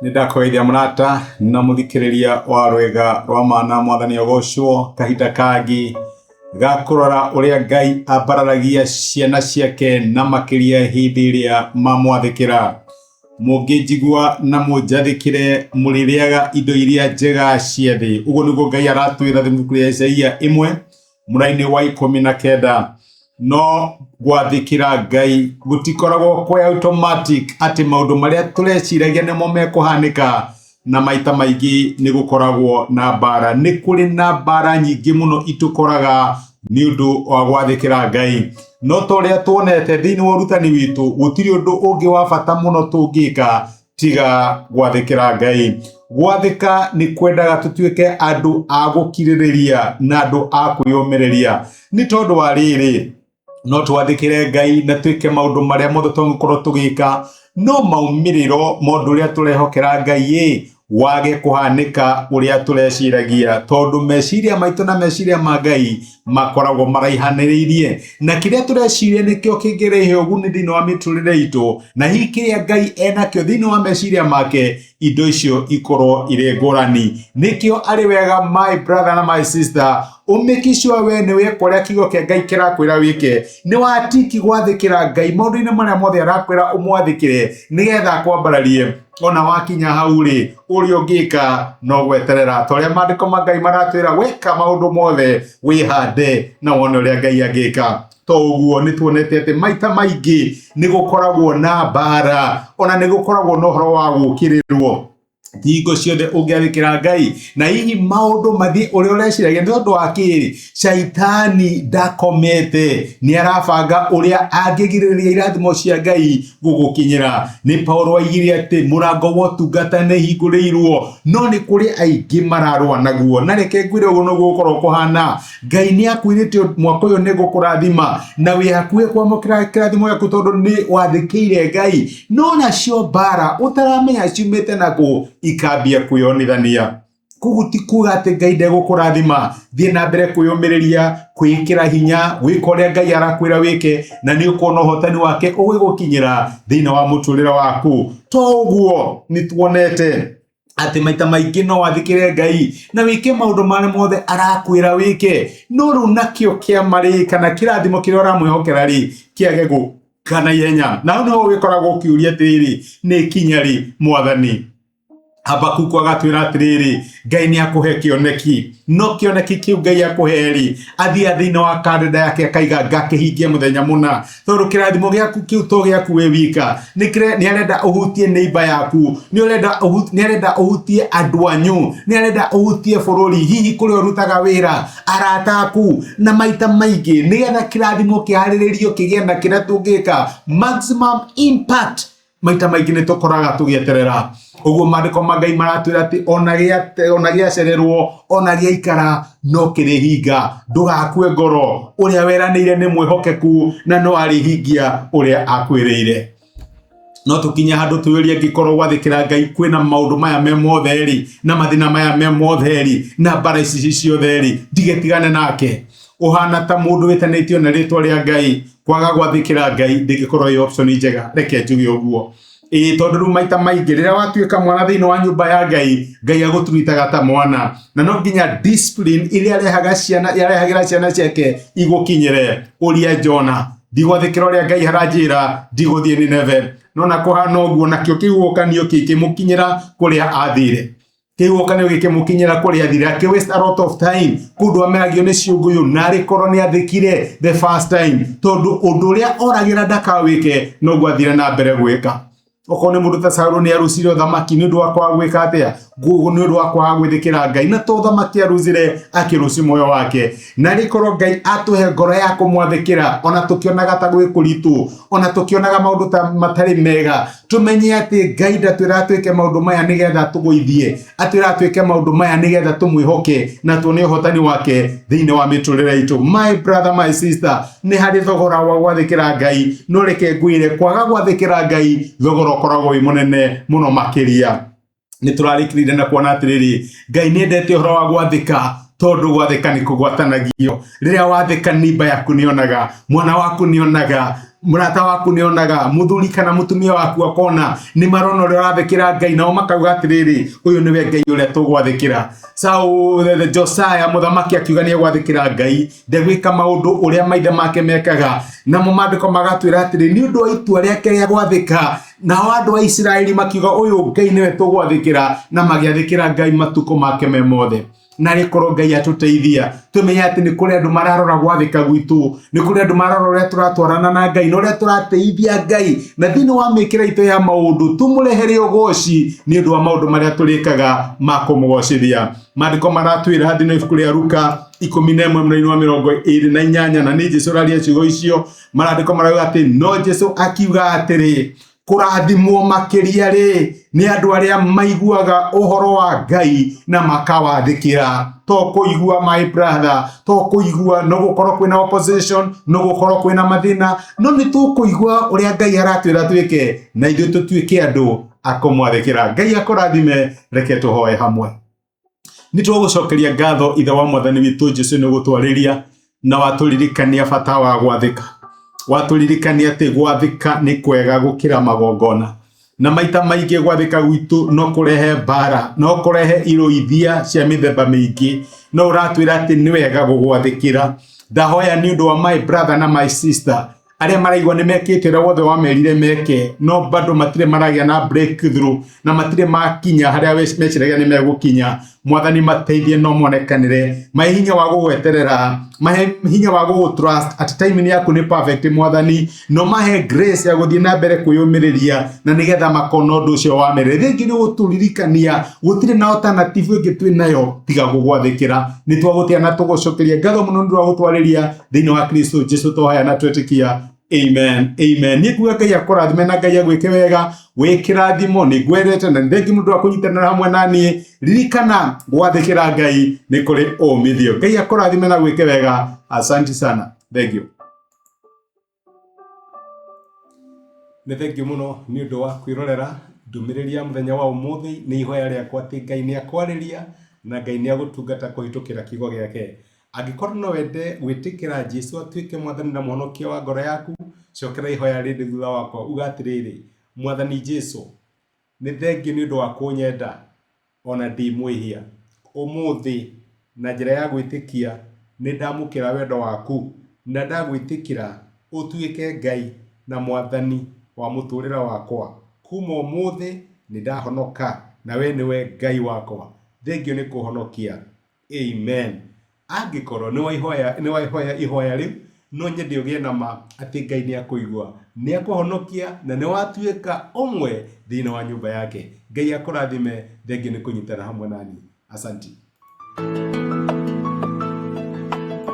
Nĩ ndakũgeithia mũrata na mũthikĩrĩria wa rwĩga rwa mana mwathani ogocwo kahinda kangĩ ga kũrora ũrĩa Ngai ambararagia ciana ciake na makĩria hĩndĩ ĩrĩa mamwathĩkĩra. Mũngĩnjigua na mũnjathĩkĩre mũrĩrĩaga indo iria njega cia thĩ. Ũguo nĩguo Ngai aratwĩra thĩinĩ wa ibuku rĩa Isaia 1 mũraini wa 19. No gwathĩkĩra Ngai gũtikoragwo kwĩ automatic atĩ maũndũ marĩa tũreciragia nĩmo mekũhanĩka, na maita maingĩ nĩ gũkoragwo na mbara. Nĩ kũrĩ na mbara nyingĩ mũno itũkoraga nĩ ũndũ wa gwathĩkĩra Ngai. No ta ũrĩa tuonete thĩinĩ wa ũrutani witũ, gũtirĩ ũndũ ũngĩ wa bata mũno tũngĩka tiga gwathĩkĩra Ngai. Gwathĩka nĩ kwendaga tũtuĩke andũ a gũkirĩrĩria na andũ a kwĩyũmĩrĩria. Nĩ tondũ wa rĩrĩ, no twathĩkĩre Ngai na twĩke maũndũ marĩa mothe tũngĩkorwo tũgĩka, no maumĩrĩro ma ũndũ ũrĩa tũrehokera Ngai ĩ, wage kũhanĩka ũrĩa tũreciragia, tondũ meciria maitũ na meciria ma Ngai makoragwo maraihanĩrĩirie, na kĩrĩa tũreciria nĩkĩo kĩngĩrehe ũguni thĩinĩ wa mĩtũrĩre itũ, na hihi kĩrĩa Ngai enakĩo thĩinĩ wa meciria make, indo icio ikorwo irĩ ngũrani. Nĩkĩo arĩ wega my brother na my sister, ũmĩki sure we nĩ weka ũrĩa kiugo kĩa Ngai kĩrakwĩra wĩke, nĩ watiki gwathĩkĩra Ngai maũndũ-inĩ marĩa mothe arakwĩra ũmwathĩkĩre, nĩgetha akwambararie. Ona wakinya hau rĩ, ũrĩa ũngĩka no gweterera, ta ũrĩa maandĩko ma Ngai maratwĩra, weka maũndũ mothe wĩhande na wone ũrĩa Ngai angĩka. To ũguo nĩ tuonete atĩ maita maingĩ nĩ gũkoragwo na mbara, ona nĩ gũkoragwo na ũhoro wa gũũkĩrĩrwo. Ti hingo ciothe ũngĩathĩkĩra Ngai na hihi maũndũ mathiĩ ũrĩa ũreciragia. Nĩ tondũ wa kĩrĩ, caitani ndakomete, nĩ arabanga ũrĩa angĩgirĩrĩria irathimo cia Ngai gũgũkinyĩra. Nĩ Paulo aigire atĩ mũrango wa ũtungata nĩ hingũrĩirwo, no nĩ kũrĩ aingĩ mararũa naguo. Na reke ngwĩre ũguo nĩguo gũkorwo kũhana. Ngai nĩ akwĩrĩte mwaka ũyũ nĩ gũkũrathima, na wĩ hakuhĩ kwamũkĩra kĩrathimo gĩaku tondũ nĩ wathĩkĩire Ngai. No nacio mbara ũtaramenya ciumĩte nakũ ikambia kwĩyonithania. Koguo ti kuga atĩ Ngai ndegũkũrathima. Thiĩ na mbere kwĩyũmĩrĩria, kwĩĩkĩra hinya, gwĩka ũrĩa Ngai arakwĩra wĩke, na nĩ ũkuona ũhotani wake ũgĩgũkinyĩra thĩinĩ wa mũtũrĩre waku. To ũguo nĩ tuonete atĩ maita maingĩ no wathĩkĩre Ngai na wĩke maũndũ marĩa mothe arakwĩra wĩke, no rĩu nakĩo kĩama rĩ, kana kĩrathimo kĩrĩa ũramwĩhokera rĩ, kĩage gũka na ihenya. Na hau nĩho ũgĩkoragwo ũkĩũria atĩrĩrĩ, nĩ ikinya rĩ mwathani? Habakuku agatwĩra atĩrĩrĩ, Ngai nĩ akũhe kĩoneki, no kĩoneki kĩu Ngai akũhe rĩ, athiaga thĩinĩ wa kalenda yake akaiga ngakĩhingia mũthenya mũna, tondũ kĩrathimo gĩaku kĩu to gĩaku wĩ wika, nĩ arenda ũhutie neighbor yaku, nĩ arenda ũhutie andũ anyu, nĩ arenda ũhutie bũrũri, hihi kũrĩa ũrutaga wĩra, arata aku, na maita maingĩ nĩgetha kĩrathimo kĩharĩrĩrio kĩgĩe na kĩrĩa tũngĩka maximum impact. Maita maingĩ nĩ tũkoraga tũgĩeterera. Ũguo maandĩko ma Ngai maratwĩra atĩ ona gĩacererwo, ona gĩaikara, no kĩrĩhinga. Ndũgakue ngoro, ũrĩa weranĩire nĩ mwĩhokeku na no arĩhingia ũrĩa akwĩrĩire. No tũkinye handũ twĩyũrie, angĩkorwo gwathĩkĩra Ngai kwĩna maũndũ maya me mothe rĩ, na mathĩna maya me mothe rĩ, na mbara ici ciothe rĩ, ndigetigane nake. Ũhana ta mũndũ wĩtanĩtio na rĩtwa rĩa Ngai, kwaga gwathĩkĩra Ngai ndĩngĩkorwo ĩ option njega, reke njuge ũguo. Ĩĩ, tondũ rĩu maita maingĩ rĩrĩa watuĩka mwana thĩinĩ wa nyũmba ya Ngai, Ngai agũturitaga ta mwana, na no nginya discipline ĩrĩa arehaga ciana, arehagĩra ciana ciake igũkinyĩre. Ũria Jona, ndigwathĩkĩra ũrĩa Ngai aranjĩra, ndigũthiĩ Nineve. No na kũhana ũguo, nakĩo kĩhuhũkanio kĩkĩmũkinyĩra kũrĩa athire. Kĩhuhũkanio gĩkĩmũkinyĩra kũrĩa athire, akĩ waste a lot of time kũndũ ameragio nĩ ciũngũyũ, na arĩkorwo nĩ athĩkire the first time, tondũ ũndũ ũrĩa oragĩra ndakawĩke noguo athire na mbere gwĩka. Okorwo nĩ mũndũ ta Saũlũ nĩ arucire ũthamaki nĩ ũndũ wa kwaga gwĩka atĩa, nĩ ũndũ wa kwaga gwĩthĩkĩra Ngai, na to ũthamaki arucire, akĩruci muoyo wake. Na rĩkorwo Ngai atũhe ngoro ya kũmwathĩkĩra, ona tũkĩonaga ta gwĩ kũritũ, ona tũkĩonaga maũndũ ta matarĩ mega, tũmenye atĩ Ngai ndatwĩraga twĩke maũndũ maya nĩgetha tũgũithie, atwĩraga twĩke maũndũ maya nĩgetha tũmwĩhoke na tuone ũhotani wake thĩinĩ wa mĩtũrĩre itũ. My brother, my sister, nĩ harĩ thogora wa gwathĩkĩra Ngai, no reke ngwĩre, kwaga gwathĩkĩra Ngai thogora ũkoragwo wĩ mũnene mũno makĩria. Nĩ tũrarĩkĩrĩire na kuona atĩrĩrĩ, Ngai nĩ endete ũhoro wa gwathĩka, Tondũ gwathĩka nĩ kũgwatanagio. Rĩrĩa wathĩka, nimba yaku nĩonaga, mwana waku nĩonaga, mũrata waku nĩonaga, mũthuri kana mũtumia waku akona, nĩ marona ũrĩa ũrathĩkĩra Ngai, nao makauga atĩrĩrĩ, ũyũ nĩwe Ngai ũrĩa tũgwathĩkĩra. Saul, Josiah mũthamaki akiuga nĩ egwathĩkĩra Ngai, ndegwĩka maũndũ ũrĩa maithe make mekaga. Namo maandĩko magatwĩra atĩrĩ, nĩ ũndũ wa itua rĩake rĩa gwathĩka, nao andũ a Isiraeli makiuga, ũyũ Ngai nĩwe tũgwathĩkĩra, na magĩathĩkĩra Ngai matukũ make me mothe. Na rĩkorwo Ngai atũteithia tũmenye atĩ nĩ kũrĩ andũ mararora gwathĩka gwitũ, nĩ kũrĩ andũ mararora ũrĩa tũratwarana na Ngai na ũrĩa tũrateithia Ngai, na thĩinĩ wa mĩkĩre itũ ya maũndũ tũmũrehere ũgoci nĩ ũndũ wa maũndũ marĩa tũrĩkaga ma kũmũgocithia. Maandĩko maratwĩra thĩinĩ wa ibuku rĩa Luka 11 mũraini wa 28, na nĩ Jesu ũraria ciugo icio. Marandĩko marauga atĩ no Jesu akiuga atĩrĩ, kũrathimwo makĩria rĩ nĩ andũ arĩa maiguaga ũhoro wa Ngai na makawathĩkĩra. To kũigua, my brother, to kũigua, no gũkorwo kwĩna opposition, no gũkorwo kwĩna mathĩna, no nĩ tũkũigua ũrĩa Ngai aratwĩra twĩke, na ithuĩ tũtuĩke andũ a kũmwathĩkĩra. Ngai akũrathime. Reke tũhoe hamwe. Nĩ twagũcokeria ngatho, Ithe wa Mwathani witũ Jesu, nĩ gũtwarĩria na watũririkania bata wa gwathĩka. Watũririkania atĩ gwathĩka nĩ kwega gũkĩra magongona, na maita maingĩ gwathĩka gwitũ no kũrehe mbara, no kũrehe irũithia cia mĩthemba mĩingĩ, no ũratwĩra atĩ nĩ wega gũgwathĩkĩra. Ndahoya nĩ ũndũ wa my brother na my sister arĩa maraigua nĩ mekĩte ũrĩa wothe wamerire meke, no bado matirĩ maragĩa na breakthrough na matirĩ makinya harĩa meciragia nĩ megũkinya. Mwathani, mateithie no monekanĩre, mahe hinya wa gũgweterera, mahe hinya wa gũgũ trust at time yaku nĩ perfect. Mwathani, no mahe grace ya gũthiĩ na mbere kwĩyũmĩrĩria na nĩgetha makona ũndũ ũcio wamerere. Rĩngĩ nĩ gũtũririkania gũtirĩ na alternative ĩngĩ twĩ nayo tiga gũgwathĩkĩra. Nĩ twagũtĩa na tũgũcokeria ngatho mũno nĩ ũndũ wa gũtwarĩria thĩinĩ wa Kristo Jesu twahoya na twetĩkia, amen, amen. Niĩ kuga Ngai akũrathime na Ngai agwĩke wega. Wĩ kĩrathimo, nĩ ngwendete na nĩ thengi mũndũ wa kũnyitanĩra hamwe na niĩ. Ririkana, gwathĩkĩra Ngai nĩ kũrĩ ũmithio. Ngai akũrathime na gwĩke wega. Asante sana, thank you. Nĩ thengio mũno nĩ ũndũ wa kwĩrorera ndũmĩrĩri ya mũthenya wa ũmũthĩ. Nĩ ihoya rĩakwa atĩ Ngai nĩ akwarĩria na Ngai nĩ agũtungata kũhĩtũkĩra kiugo gĩake. Angĩkorwo no wende gwĩtĩkĩra Jesu atuĩke mwathani na mũhonokia wa ngoro yaku, cokera ihoya rĩrĩ thutha wakwa, uga atĩrĩrĩ, Mwathani Jesu, nĩ thengio nĩ ũndũ wa kũnyenda ona ndĩ mwĩhia. Ũmũthĩ, na njĩra ya gwĩtĩkia, nĩ ndamũkĩra wendo waku na ndagwĩtĩkĩra ũtuĩke Ngai na Mwathani wa mũtũrĩre wakwa. Kuma ũmũthĩ nĩ ndahonoka na we nĩwe Ngai wakwa. Thengio nĩ kũhonokia. Amen. Angĩkorwo nĩ waihoya ihoya rĩu, no nyende ũgĩe na ma atĩ Ngai nĩ akũigua, nĩ akũhonokia na nĩ watuĩka ũmwe thĩinĩ wa nyũmba yake. Ngai akũrathime, thengiũ nĩ kũnyitana hamwe naniĩ. Asanti.